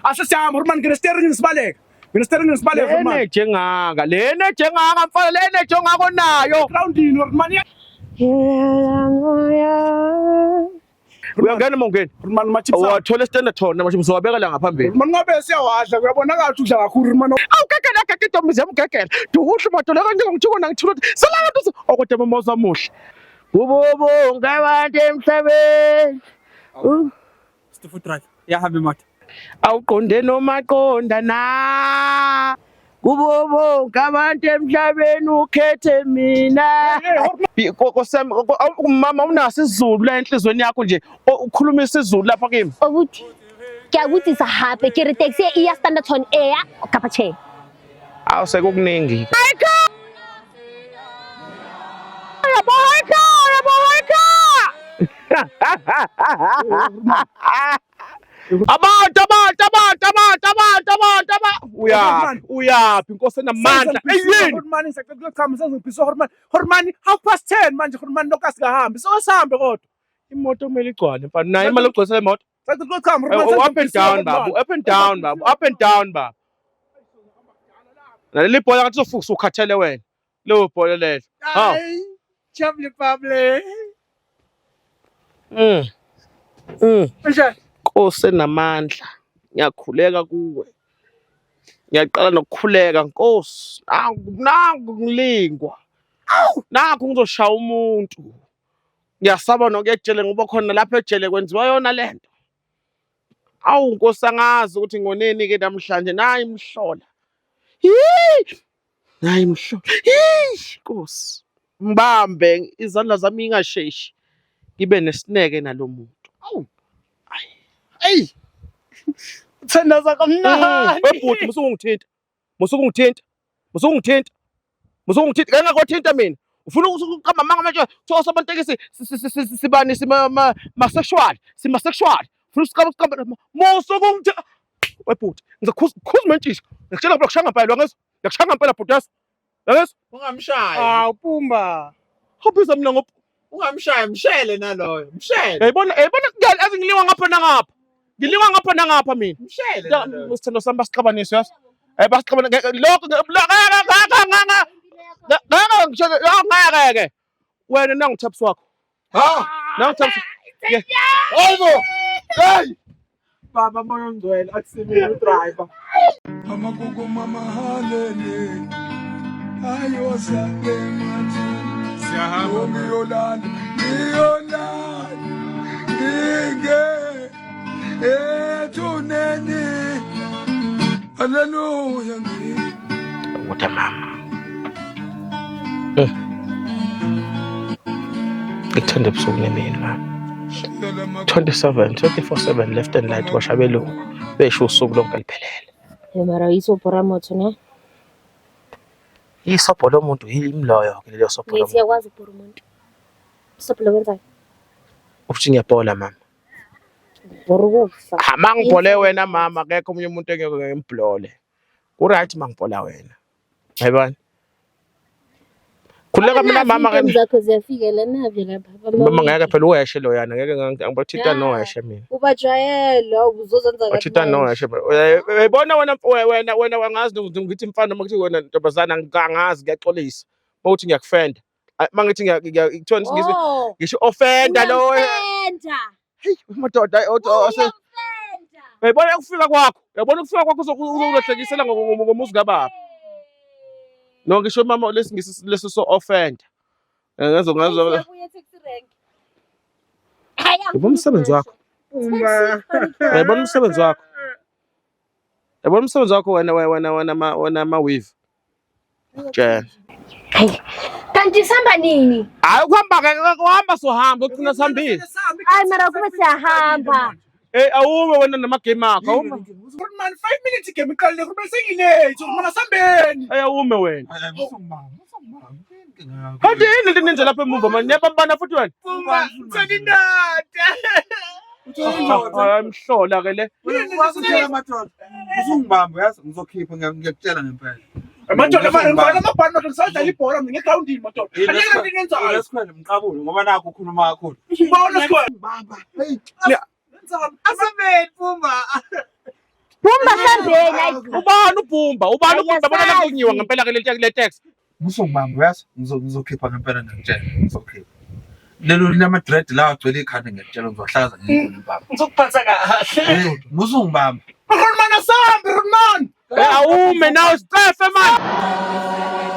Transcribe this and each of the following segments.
Ashe siyahamba Hurumani, ngene steering sibaleke. Ngene steering sibaleke Hurumani. Le energy engaka, le energy engaka mfana, le energy ongaka onayo. Groundini Hurumani. Uyangena uma ungena. Hurumani ma-chips. Wathola standard thona ama-chips wabeka la ngaphambili. Hurumani ngabe siyawadla kuyabonakala ukuthi udla kakhulu Hurumani. Awugegela gege intombi ziyamgegela. Dukuhle madola kanje ngithuko nangithula. Salama nto okodwa mamoza amuhle. Kubo bonke abantu emhlabeni. Stufu drive. Yahamba imoto. Awuqonde nomaqonda na. Kubo bonke abantu emhlabeni ukhethe mina. Nkosi mama unaso isiZulu la enhlizweni yakho nje ukhuluma isiZulu lapha kimi. Obuti, ke a botsisa hape ke re taxi e ya Standerton e ya kapa tjhe? Awu sekukuningi. Abantu abantu abantu abantu abantu abantu abantu uyaphi uyaphi inkosi enamandla eyini Hurumani sacela ukuyochama sezingiphiswa Hurumani. Hurumani half past 10 manje Hurumani lokho asikahambi. So sihambe kodwa. Imoto kumele igcwale mfana nayo imali yokugcwalisa le moto. Sacela ukuyochama Hurumani. Up and down baba, up and down baba, up and down baba. Naleli bhola ngathi uzofuka usukhathele wena. Leyo bhola lelo. Hawu. Jabule Pable. Njani? Nkosi enamandla, ngiyakhuleka kuwe. Ngiyaqala nokukhuleka Nkosi. Nangu nangu ngilingwa. Awu, nakhu ngizoshaya umuntu. Ngiyasaba nokuya ejele ngoba khona lapha ejele kwenziwa yona lento. Awu Nkosi angazi ukuthi ngoneni ke namhlanje nayi imhlola. Hii! Nayi imhlola. Hii! Nkosi. Ngibambe izandla zami ingasheshi. Ngibe nesineke nalomuntu. Awu. Ayi. Ayi. Thandaza kamnandi. Webhuti musuke ungithinta. Musuke ungithinta. Musuke ungithinta. Musuke ungithinta. Ngeke ngakuthinta mina. Ufuna ukuqamba amanga manje kuthiwa somatekisi sibani sima ma sexual, sima sexual. Ufuna ukuqamba ukuqamba musuke ungithinta. Webhuti, ngizokhuza khuza mentshisi. Ngikutshela ngoba kushaya ngempela ngezwa. Ngiyakushaya ngempela bhuti yazi. Yangizwa? Ungamshayi. Hawu Pumba. Ubiza mina ngo Ungamshayi, mshele naloyo. Mshele. Yayibona yayibona ngiyali azi ngiliwa ngapha nangapha. Ngiliwa ngapha nangapha mina. Mshele naloyo. Isithando sami basixabanise yazi. Eh basixabana lokho ngeke ngishele ngeke ke. Wena nangu taps wakho. Ha! Nangu taps. Hayibo. Hey! Baba moya ongcwele akusimile udriver. Amagogo mama halele ayosale mathi Siyahamba. ngiyolala ngiyolala nginge ethuneni haleluya Kodwa mama. Ngikuthanda ebusuku nemini mama. 27 24/7 left and right kwasha abelungu besho usuku lonke liphelele. Hey, mara isobho ra motho ne? Isobho lomuntu yimi loyo ke lelo sobho Ngithi lomuntu. uyakwazi ukubhora umuntu. Isobho lokwenzayo. Uthi ngiyabhola mama. Bhora ukufa. Ha mangibhole wena mama akekho omunye umuntu engeke ngimblole. Ku right mangibhola wena. Yayibona? Khuleka mina mama Iintombi ke zakho ziyafika la navyo lapha. mama ngeke phela uheshe loyana ngeke ngibathinta noheshe mina. Ubajwayele uzozenza Wathinta noheshe uyayibona wena wena wena wangazi ngithi mfana noma ngithi wena ntombazana angazi ngiyaxolisa. Mawuthi ngiyakufenda. Mangithi ngiyakuthiwa Oh, ngisho offender lo. uyamfenda. Hey madoda Uyamfenda. uyayibona ukufika kwakho. Uyabona ukufika kwakho uzohlekisela ngomuzi kababa. No ngisho mama lesingisi leso so offender. Ngazo ngazo Uyabuya e-taxi rank. Hayi, Yabona umsebenzi wakho. Pumba. Uyabona umsebenzi wakho. Yabona umsebenzi wakho wena wena wena ma wena ma weave. Tshela. Hayi. Kanti sihamba nini? Hayi ukuhamba ke ukuhamba sohamba ugcina sihambile. Hayi mara kube siyahamba. Eh awume wena nama game akho awume. Hurumani 5 minutes igame iqalile Hurumani sengilate Hurumani asambeni. Hey awume wena. Kanti yini lento nenze lapha emuva manje niyabambana futhi wena. Pumba, uthole indoda. Hayi mhlola ke le. Usuthola amadoda. Usungibamba yazi ngizokhipha ngiyakutshela ngempela. Madoda manje ngifaka amabhani madoda ngisadlala ibhola mina ngegroundini madoda. Angeke into enyenzayo. Lesikhwele mqabule ngoba nakho ukhuluma kakhulu. Ubona sikhwele. Bamba. Hey. Nenzani? Asebeni Pumba. Phuma Ayidubeni. Ubani ubhumba? Ubani ubhumba? Bona Ayasazi. kunyiwa ngempela ke le taxi. Musungibamba uyazi ngizokhipha ngempela ngiyakutshela ngizokhipha. Lelo lama dread lawa agcwele ikhanda ngiyakutshela ngizohlaza ngenkulu impama. Ngizokuphatha kahle. Eh, musungibamba. Grootman asambe Grootman. Eh, awume nawe sicefe manje.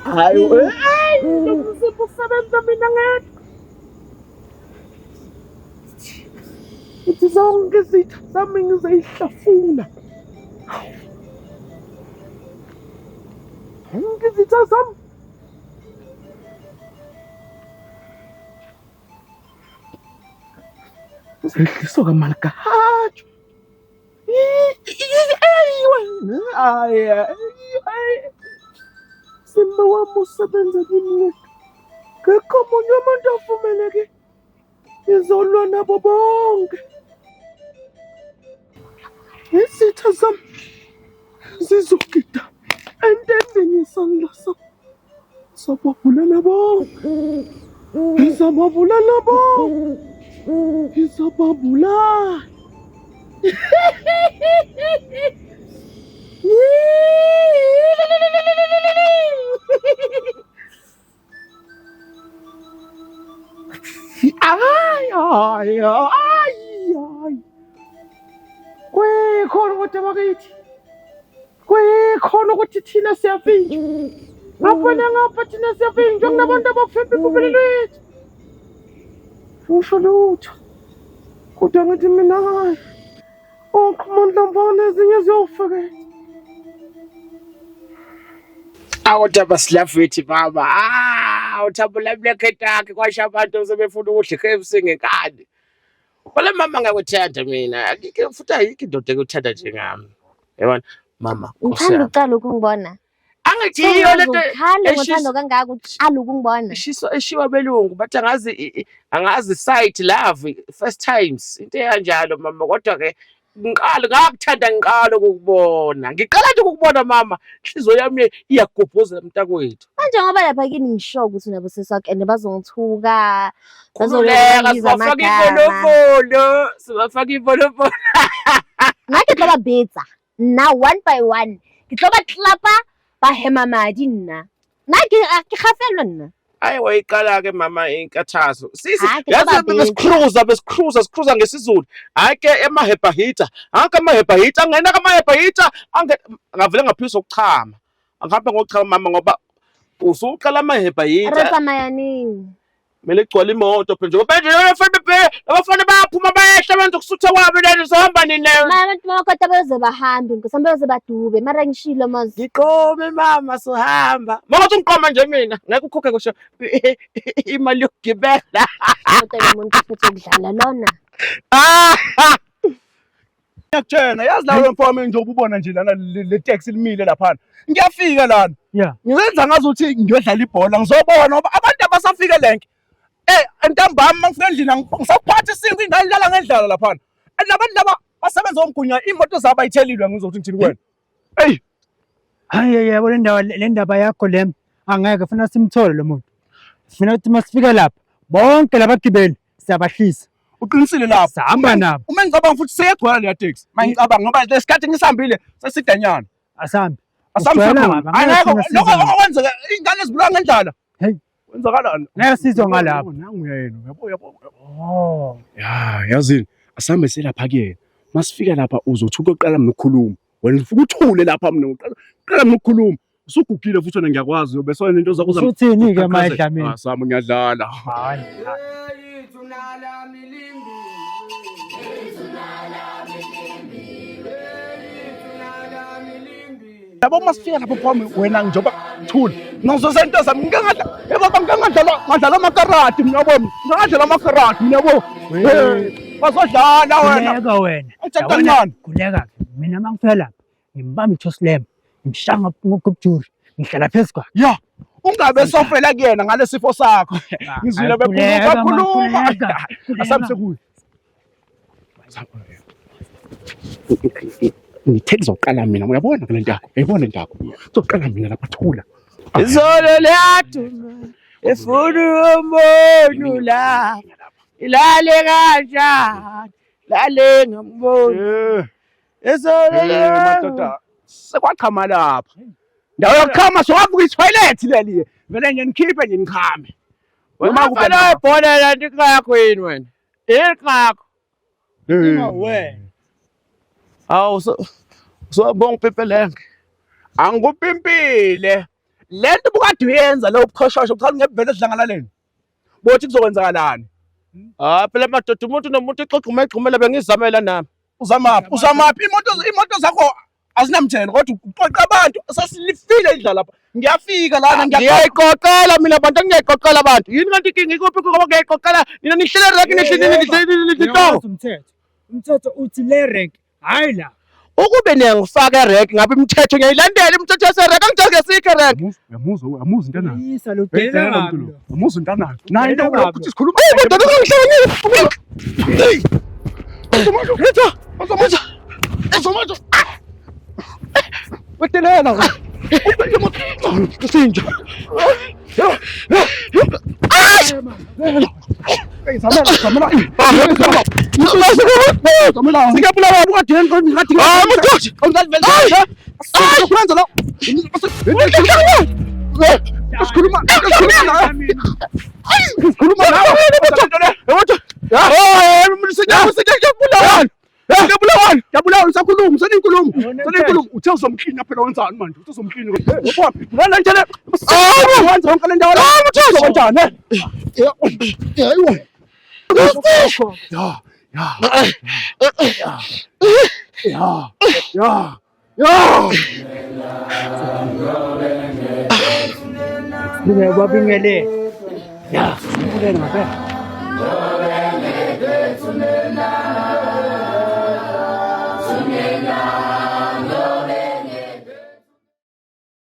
Hayi, hayi, lo mzimba usebenza mina ngedwa. Uthi zonke izitha zami ngizoyihlafuna. Zonke izitha zami. Ngizoyihliswa kamalikahajo. Simba wami usebenza kimi ngedwa. Ngekho omunye umuntu ovumeleke. Ngizolwa nabo bonke. Izitha zami zizogida entendeni yesandla sami. Ngizobabulala bonke. Ngizobabulala bonke. Ngizobabulala. Ay, ay, ay, ay. Kuyikhona ukuthi bakithi. Kuyikhona ukuthi thina siyavinjwa. Ngapha nangapha thina siyavinjwa kunabantu abafemba impumelelo lethu. Usho lutho. Kodwa ngithi mina hayi. Oqhumandlamvana ezinye ziyofakela. Awuthaba silafithi baba. Ah, uthaba lamlekhetake kwasha abantu sebefuna ukudla i-KFC ngenkani. Wala mama ngakuthanda mina. Akike futhi ayikho indoda ekuthanda njengami. Yabona mama, Nkosi Ngithanda yami. uqala ukungibona. Angithi yiyo lento Ukhale eshisa ngothando kangaka uqala ukungibona. eshiswa eshiwa belungu bathi angazi angazi sight love first times into ekanjalo mama, kodwa ke ngiqala ngakuthanda ngiqala ukukubona, ngiqala nje ukukubona mama, inhliziyo yami iyagubhuzela mntakwethu. Manje ngoba lapha kini ngisho ukuthi nabo sesakhe and bazongithuka. Khululeka, Bazongibiza sibafaka amagama. ivolovolo, sibafaka ivolovolo. Nna ke tlo ba betsa. Nna one by one. Ke tlo ba tlapa ba hema madi nna. Nna ke ke gafelwa nna. Hayi, wayiqala-ke mama inkathazo sisi. Hayi, ke tlo Yazi ba betsa. besikruza besikruza sikruza ngesiZulu. Hhayi ke emahebhahitha, anke amahebhahitha angena kamahebhahitha ange ngavele ngaphisa ukuchama. Angihambe ngokuchama mama, ngoba usuqala Re amahebhahitha. tsamaya neng? Kumele igcwale imoto phela njengoba nje abafana bayaphuma bayehla benza ukusutha kwabo leni sohamba nini? Mara abantu bamakoti bayoze bahambe, nkosi yami, bayoze badube. Mara ngishilo mos. Ngiqome mama, sohamba. Mawuthi ungiqoma nje mina ngeke ukhokhe kusho imali yokugibela. Kodwa lo muntu futhi ukudlala lona. Ah! Ngiyakutshena yazi la mfowami, njengoba ubona nje lana le taxi limile laphana. Ngiyafika lana. Ngizenza ngazuthi ngiyodlala ibhola, ngizobona ngoba abantu abasafike lenke. Eh, ntambama mangifika endlini ngisaphatha isinkwa, ingane ilala ngendlala laphana. And labantu laba basebenza omgunya, imoto zabo ayithelilwe, ngizothi ngithini kuwena. Ey, Hayi yabo le ndaba le ndaba yakho le angeke funa simthole lo muntu. Funa ukuthi masifika lapha bonke labagibeli siyabahlisa. Uqinisile lapho. Sihamba nabo. Uma ngicabanga futhi seyagcwala leya taxi. Mangicabanga ngoba lesikhathi ngisihambile sesidanyana. Asambe. Asambe Ugcwele khona. ngapha, angeke Angeke thina lokho sizwe ngapha. okwenzeka ingane ezibulawa ngendlala. Hey. Kwenzakalani? Ngeke sizwe ngalapho. Nangu yena, uyabo uyabo. Oh. Ya, yazini, asambe selapha kuyena. Masifika lapha uzothi ukoqala mina ukukhuluma. Wena ufika uthule lapha, mina uqala qala mina ukukhuluma. Usugugile futhi wena, ngiyakwazi bese wena into zakho Usuthini-ke manje Dlamini? Ah, Sami ngiyadlala. Hayi. Yabo masifika lapho phami wena njengoba thula. Ngizozenza into zami ngingadla. Yebo baba, ngingadlala ngadlala amakarati mina yabo. Ngingadlala amakarati mina yabo. Eh, bazodlala wena. Khuleka wena. Uthatha Yabona, kancane. Khuleka ke. Mina mangifika lapha ngimbamba i-Slam. Ngishaya ngokubujuri. Ngihlala phezu kwakhe. Ya, ungabe sofela kuyena ngalesifo sakho. Ngizwile bekhuluma Khuleka, man, khuluma. khuleka, khuleka. Asamse kuye. Ngithe kuzoqala mina, uyabona kule nto yakho, uyayibona le nto yakho. Kuzoqala mina lapha thula. Izolo liyaduma efuna umuntu la ilale kanjani lale ngamboni izolo Madoda, sekwachama lapha. Ndawo yokuchama sowavuka i-toilet leli. Vele nje nikhiphe nje nichame. Noma kufana ibhola la nto yakho yini wena ikakho We. Awu so bonke pepelenge. Angikupimpile. Lento ubukade uyenza lo buqhoshosho buchaza ngebuvele esidlangalaleni. Bothi kuzokwenzakalani? Hayi phela madoda umuntu nomuntu exoxa egxumela bengizamela nami. Uzamaphi? Uzamaphi? Imoto zakho azinamthelo kodwa uqoqa abantu sasilifile indlala lapha. Ngiyafika lana Ngiyayiqoqela mina bantu ngiyayiqoqela abantu. Yini kanti inkinga ikuphi ngoba ngiyayiqoqela nina nihlele rank nihlele nihlele Uyawazi umthetho. Umthetho uthi le rank hayi la. Ukube niyangifaka erank ngabe imithetho ngiyayilandela imithetho yaserank angijake sikho erank. Uyamuzwa uyamuzwa intanayo. Yisa lo delela kabi lo. Uyamuzwa intanayo. Nayo into Udelela kabi ukuthi sikhuluma. Hey madoda ungangihlanganyeli. Hey. Letha. Uzomatsha. Uzomatsha. Wedelela. Sinja. Hey, zamela, zamela. Zamela. Singabulawa Ukade ngathi Ah, madoda. Hayi, kwenza la. Sikhuluma, sikhuluma nawe. Sikhuluma nawe. Ngiyabulawa usakhuluma, useninkulumo. Useninkulumo. Uthe uzomklinya phela wenzani manje? Uthe uzomklinya. Lana nje le. Wenza yonke le ndawo la. Kanjani? Hayiwa. Ya, ya. Ya, ya. Ya. Ngiyababingelela. Ya, ngibulele ngempela.